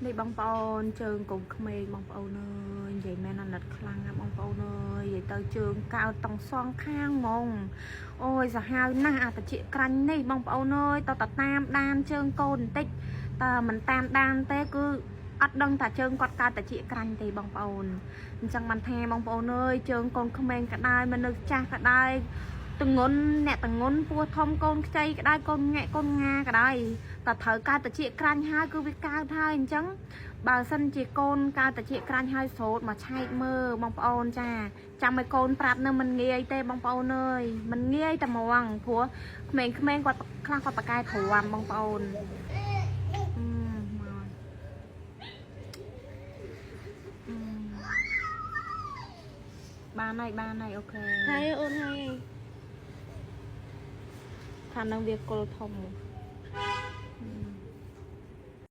នេះបងប្អូនជើងកូនក្មេងបងប្អូនអើយនិយាយមែនអាណិតខ្លាំងណាស់បងប្អូនអើយនិយាយទៅជើងកើតតង់សងខាងហ្មងអូយសាហាវណាស់អាតិចក្រាញ់នេះបងប្អូនអើយតតតាមដានជើងកូនបន្តិចតើមិនតាមដានទេគឺអត់ដឹងថាជើងគាត់កើតតិចក្រាញ់ទេបងប្អូនអញ្ចឹងបានថាបងប្អូនអើយជើងកូនក្មេងក៏ដោយមនុស្សចាស់ក៏ដោយតងន់អ្នកតងន់ពោះធំកូនខ្ចីក៏ដោយកូនងាក់កូនងាក៏ដោយ តើត្រូវកើតតិចក្រាញ់ហើយគឺវាកើតហើយអញ្ចឹងបើសិនជាកូនកើតតិចក្រាញ់ហើយស្រោតមកឆែកមើលបងប្អូនចាចាំឲ្យកូនប្រាប់នៅមិនងាយទេបងប្អូនអើយមិនងាយតែហ្មងព្រោះក្មេងៗគាត់ខ្លះគាត់ប្រកែទ្រាំបងប្អូនអឺមកអឺបានហើយបានហើយ OK ហើយអូនហើយ ខាងនឹងវាគល់ធំ